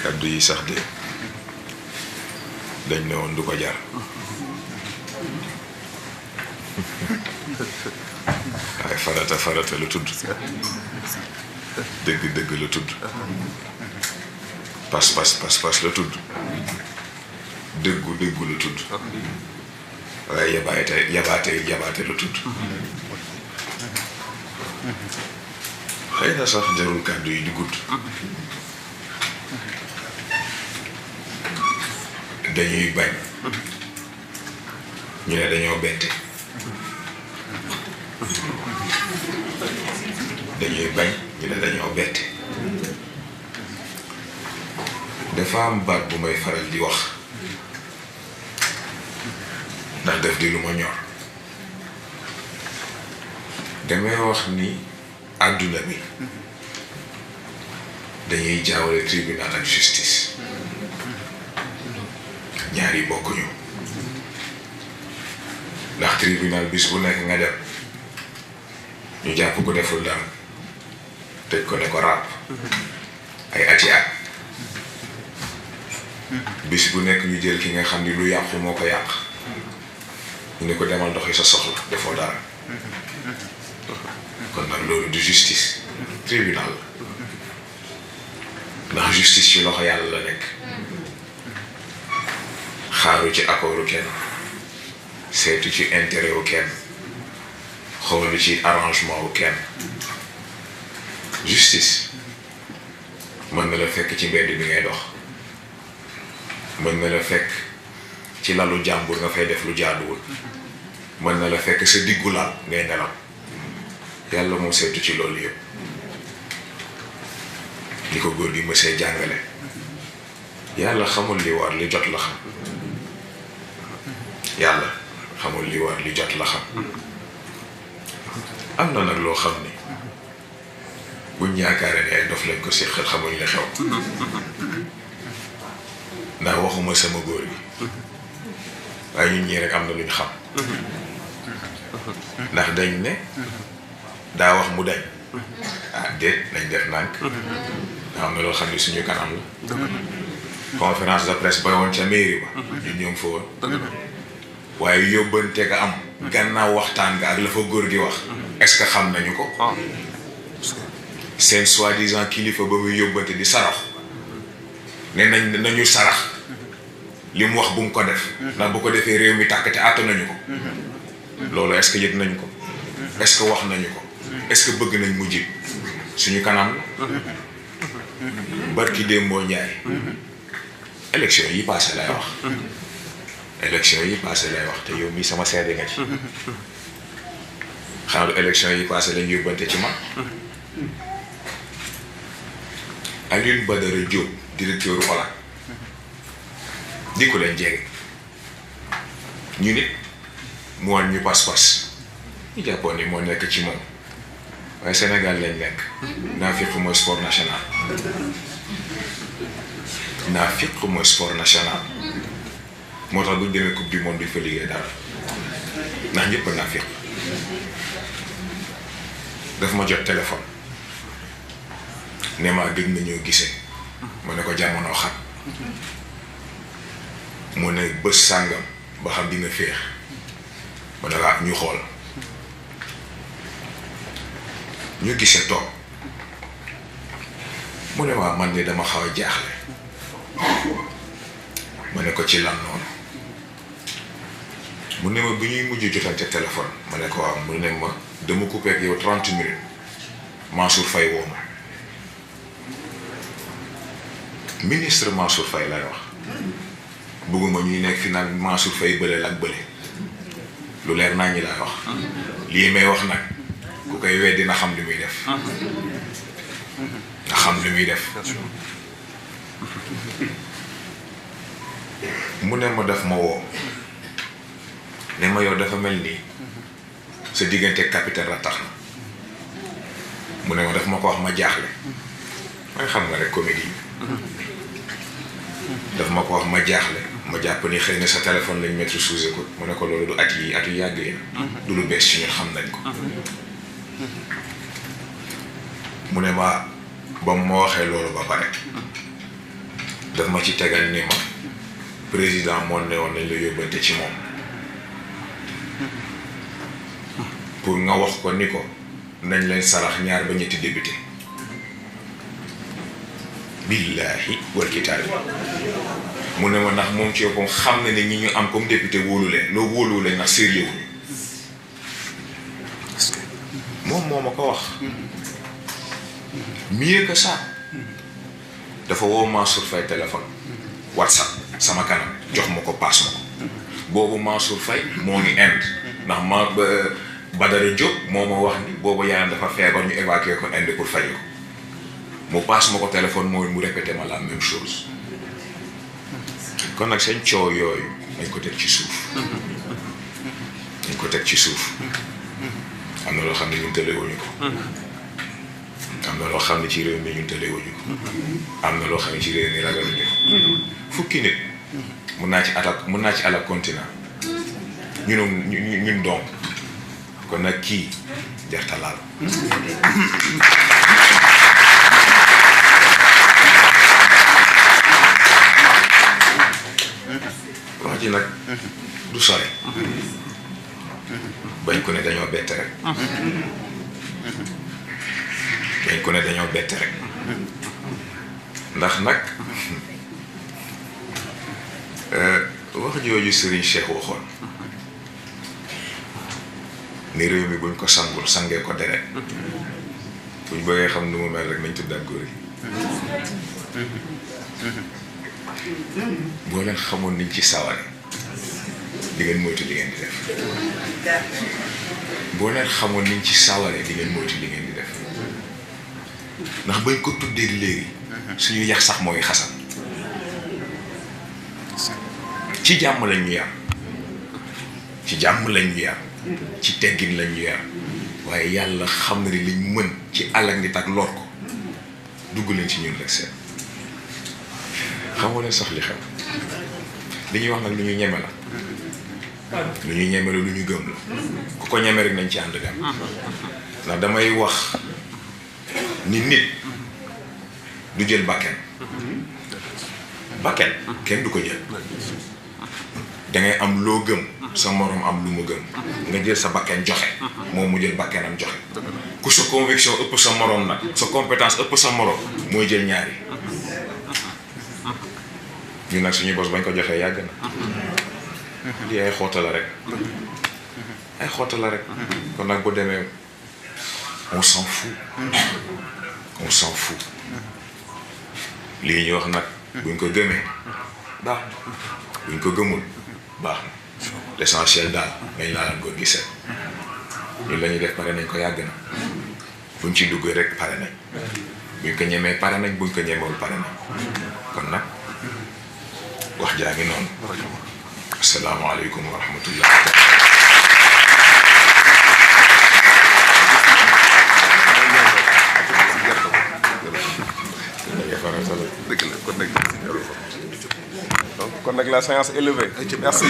kaddu yi sax de dañ ne woon du ko jar waaye farata la tudd dëgg la tudd pas la tudd dëggu la tudd waaye yabaate la tudd xëy na sax jarul kàddu yi di gudd dañuy bañ ñu ne dañoo bette dafa am baat bu may faral di wax ndax def di lu ma ñor damay wax ni àdduna bi dañuy jaawale tribunal ak justice ñaar yi bokkuñu ndax tribunal bis bu nekk nga dem ñu jàpp ko deful dara tëj ko ne ko ràpp ay ati at bis bu nekk ñu jël ki nga xam ni lu yàqu moo ko yàq ñu ne ko demal doxi sa soxla defoo dara kon nag loolu du justice tribunal la ndax justice ci loxo yàlla la nekk xaaru ci accordu kenn seetu ci intérêt wu kenn xoolu ci arrangement wu kenn justice mën na la fekk ci mbedd bi ngay dox mën na la fekk ci lalu jàmbur nga fay def lu jaaduwul mën na la fekk sa diggu laal ngay nelaw yàlla moo seetu ci loolu yëpp li ko góor gi mësee jàngale yàlla xamul li war li jot la xam yàlla xamul li war li jot la xam am na nag loo xam ni buñ yaakaare ni ay dof lañ ko séqal xamuñ la xew ndax waxuma sama góor gi waaye ñun ñii rek am na luñ xam ndax dañ ne daa wax mu dañ déet nañ def nànk ndax am na loo xam ne suñu kanam la conférence de presse ba woon ca mairie ba ñun ñoom fa woon waaye yóbbante nga am gannaaw waxtaan nga ak la fa góor gi wax est-ce que xam nañu ko seen soi-disant kilifa ba muy yóbbante di sarax ne nañu sarax li mu wax bu mu ko def ndax bu ko defee réew mi tàkk te àtt nañu ko loolu est-ce que yëg nañu ko est-ce que wax nañu ko est-ce que bëgg nañ mu jib suñu kanam la barki démboo Njaay élection yi passé lay wax te yow mii sama seede nga ci xanaa du élection yi passé lañ yóbbante ci man Alioune Badara Diop directeur OLAC di ko leen jege ñu nit mu wan ñu pas-pas ñu jàppoon ni moo nekk ci moom waaye Sénégal lañ nekk naafiq mooy sport national moo tax buñ demee coupe du monde duñ fa liggéey dara ndax ñëpp a naafiq daf ma jot téléphone ne maa gëj nañoo gisee mu ne ko jamono xat mu ne bés sàngam ba xam dina féex mu ne waa ñu xool ñu gisee toog mu ne waa man de dama xaw a jaaxle ma ne ko ci lan noonu mu ne ma bu ñuy mujj jotante téléphone ma ne ko waaw mu ne ma dama coupé ak yow 30 minutes Mansour Faye woo ma ministre Mansour Faye lay wax bëgguma ñuy nekk fi naan Mansour Faye bële ak bële lu leer naa ñi lay wax lii may wax nag ku koy weddi na xam li muy def mu ne ma def ma woo ne ma yow dafa mel nii sa diggante capitaine rattax na mu ne ma daf ma ko wax ma jaaxle mooy xam nga rek comédie daf ma ko wax ma jaaxle ma jàpp ni xëy na sa téléphone lañ mettre sous écoute mu ne ko loolu du at yi yàgg yi du lu bees ci ñun xam nañ ko mu ne ma ba mu ma waxee loolu ba pare daf ma ci tegal ni ma président moo ne woon nañ la yóbbante ci moom pour nga wax ko ni ko nañ leen sarax ñaar ba ñetti député billahi wal kitaabi mu ne ma ndax moom ci yoppam xam na ne ñi ñu am comme député wóolu leen loo wóoluwu leen ndax sérieux wuñu moom moo ma ko wax mieux que ça dafa woo Mansour Faye téléphone WhatsApp sama kanam jox ma ko paas ma ko boobu Mansour Faye moo ngi Inde ndax ma Badara Diop moo ma wax ni boobu yaayam dafa feebar ñu évacuer ko Inde pour fay ko mu paas ma ko téléphone mooy mu répété ma la même chose kon nag seen coow yooyu nañ ko teg ci suuf nañ ko teg ci suuf am na loo xam ne ñun tëlewuñu ko am na loo xam ne ci réew mi ñun tëlewuñu ko am na loo xam ne ci réew mi ragaluñu ko fukki nit mun naa ci ala continent ñun donc kon nag kii jartalaal wax ji nag du sore bañ ko ne dañoo bette rek bañ ko ne dañoo bette rek ndax nag wax jooju Serigne Cheikh waxoon ni réew mi buñ ko sangul sangee ko deret buñ bëggee xam nu mu mel rek nañ tuddaat góor yi boo leen xamoon niñ ci saware di ngeen moytu li ngeen di def boo leen xamoon niñ ci saware di ngeen moytu li ngeen di def ndax bañ ko tuddee léegi suñu yax sax mooy xasan ci jàmm lañ ñu yar ci jàmm lañ ñu yar ci teggin lañ ñu yar waaye yàlla xam na ni liñ mën ci àllak nit ak lor ko dugg leen ci ñun rek seet xamoo leen sax li xew li ñuy wax nag lu ñu ñeme la lu ñu ñeme la lu ñu gëm la ku ko ñeme rek nañ ci ànd gam ndax damay wax ni nit du jël bakken kenn du ko jël dangay am loo gëm sa morom am lu mu gëm nga jël sa bakken joxe moom mu jël bakkenam joxe ku sa conviction ëpp sa morom nag sa compétence ëpp sa morom mooy jël ñaari ñun nag suñu bos bañ ko joxee yàgg na lii ay xoota la rek ay xoota la rek kon nag bu demee on s'en fout lii ñu wax nag buñ ko gëmee baax buñ ko gëmul baax na l'essentiel daal nañ laalaan góor gi seet ñun la ñuy def pare nañ ko yàgg na buñ ci duggee rek pare nañ buñ ko ñemee pare nañ buñ ko ñemewul pare nañ kon nag wax jaa ngi noonu asalaamaaleykum wa rahmatullah kon nag la séance est levée. Merci.